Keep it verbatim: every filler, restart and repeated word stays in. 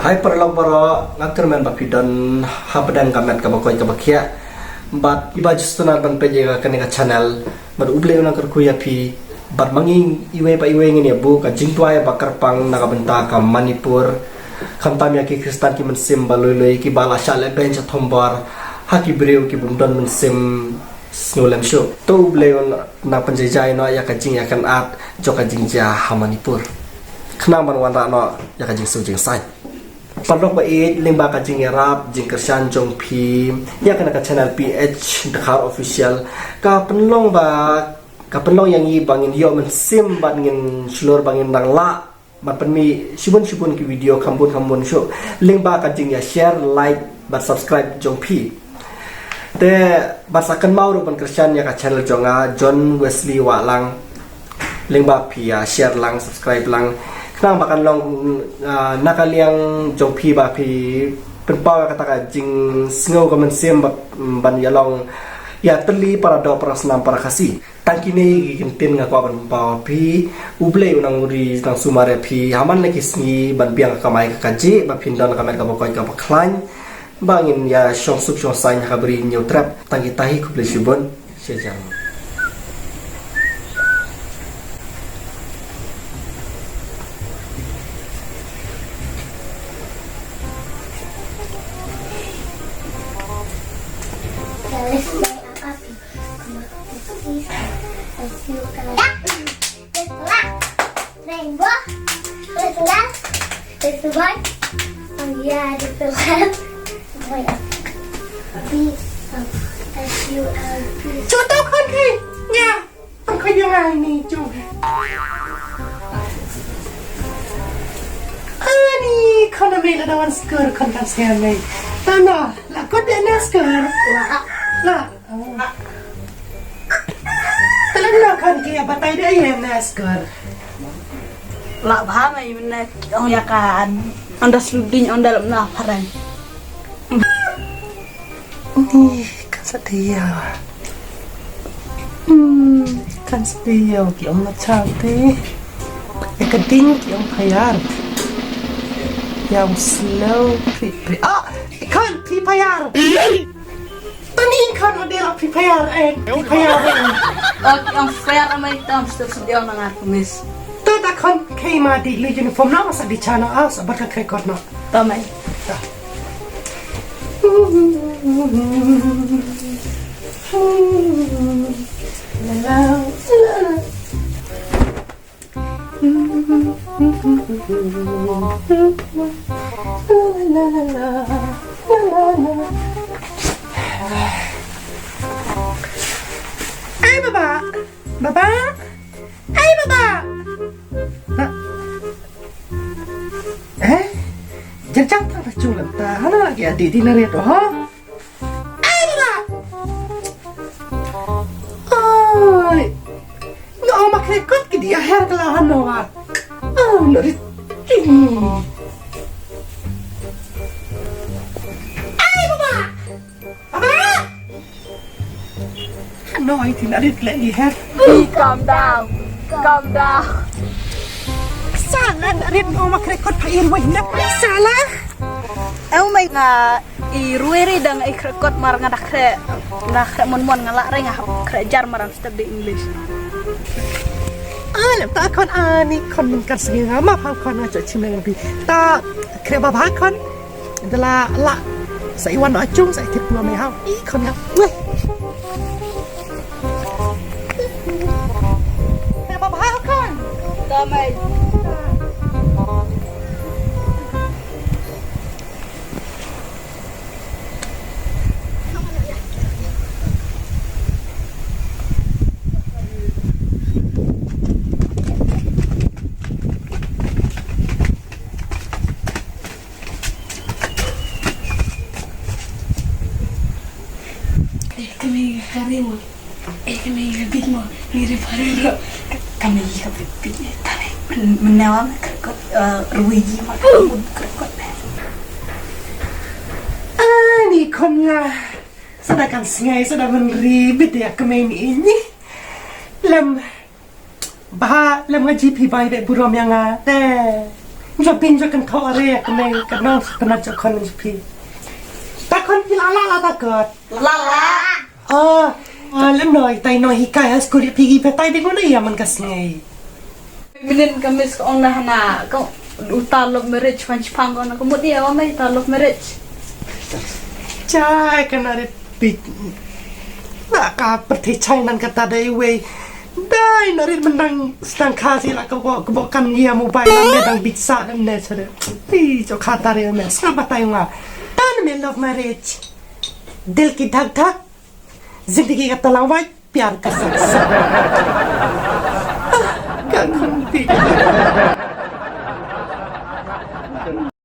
Hai paralok baroh, nga kyrmen ba phi don hapdeng ka met kaba koit kaba khiah bad kiba ju sngewtynnat ban peit ïa kane ka channel. Bad U Blei un nang kyrkhu ïa phi bad ma ngi iwei pa iwei ngin ïa buh ka jingduwai ba kyrpang na ka bynta ka Manipur, khamtam ïa ki Khristan ki mynsiem ba lui lui kiba la shah lehbeiñ sha thombor ha ki briew ki bym don mynsiem sngewlem shuh. To U Blei un nang pynjaijai noh ïa ka jingïakynad jong ka jingjia ha Manipur, khnang ban wanrah noh ïa ka jingsuk jingsaiñ. Paralok ba ïeit, lyngba ka jingïarap jingkyrshan jong phi ïa kane ka channel P H Dkhar Official, ka pynlong ba, ka pynlong ïa ngi ba ngin ïoh mynsiem bad ngin shlur ba ngin dang lah ban pynmih shibun shibun ki video kham bun kham bun shuh lyngba ka jingïa share, like bad subscribe jong phi. Te bad sa kynmaw ruh ban kyrshan ïa ka channel jong nga, John Wesley Wahlang, lyngba phi ïa share lang, subscribe lang, khnang ba kan long, ah, na ka liang jong phi ba phi pynpaw ïa kata ka jingsngew ka mynsiem ba, ban ïa long ïa tylli para doh para snam para Khasi. Tang kine ki ktien nga kwah ban pynpaw ha phi. U Blei u nang ri nang sumar ïa phi ha man la ki sngi ban biang ka kamai ka kajih ba phin don ka met kaba koit kaba khlaiñ, ba ngin ïa shong suk shong saiñ ha ka bri Hynñiew Trep. Tang kita hi, khublei shibun. Sha jan. Rainbow. This one. This one. Oh yeah, this one. Wait. Be, um, S U L P. Chuto khon khi. Nya. Khon ïa ngai ni chu. Ani khon me la dawan skur khon kan sian me. Tana, la kot de na skur. La. La. Tala na khon ki ïa batai de ïa na skur. La bha mai mynne ki ong ïa ka an. Anda sluding anda lam na pharang. Ni kan sa dia. Hmm, kan sa dia ki ong na chang te. Ïa ka ding ki ong phayar. Ïa ong slow pri pri. Ah, kan pri phayar. Tani kan ade la Free Fire, eh, Free Fire, eh. Ok, ang fair mai tam step sedia na ngat kumis. To ta khon kei ma di lu uniform na masa di chana as abar ka krekot na. Tamai. Ta. La la la. Ai baba, baba, ai baba. Na, eh, janjang ta la chulam ta, hana lagi adi di nare to ha. Ai baba! Ai! Nga ong ma krekot ki dia her ka la hano wa. Oh, no ri. Ai baba! Baba! No, ai ti na ri le ni her. Calm down. Calm down. Sala na ri no ma krekot pa ir wa hinda sala. Au mai nga I ruweri dang i krekot mar nga da kre, nga da kre mon mon nga la reng nga kre jar maran step di English. Ah, lem ta kon ani kon min kan sngi nga ma phang kon nga chot chim leng bi. Ta kre ba ba kon. Da la la. Sa i wan achung sa i tip nga me hau. I kon nga. Weh. Kre ba ba kon. Ta mai. Eh, kami hari mo. Eh, kami habit mo. Ni ri pare ro. Kami habit bit ni tare. Menawa me krekot, eh, ruwi mo. Krekot. Ah, ni kom nga. Sa da kan sngai, sa da men ri bit ya kami ni ini. Lem Bha, lem nga ji phi bai beh burom ïa nga te. Jopin jo kan thok are ka me ka nong ka na jo khon jo phi. Ta khon phi la la la ta kot. La la. Ah, ah, lem noi tai noi hikai ha skul phi ki petai ding una ya man ka sngai. Minin ka miss ka ong na hana ka uta love marriage fan chipang ko na ka mut ya wa mai ta love marriage. Chai ka na rit big. Na ka perthi chai nan ka ta dai wei. Dai na rit menang stang kha si la ka bo ka bo kan ya mobile nan dang big sa nan ne sare. Pi jo kha ta re me sa batai nga. Tan me love marriage. Dil ki dhak dhak. Zindagi ka talawai pyar ka saksa. Ka khun pi.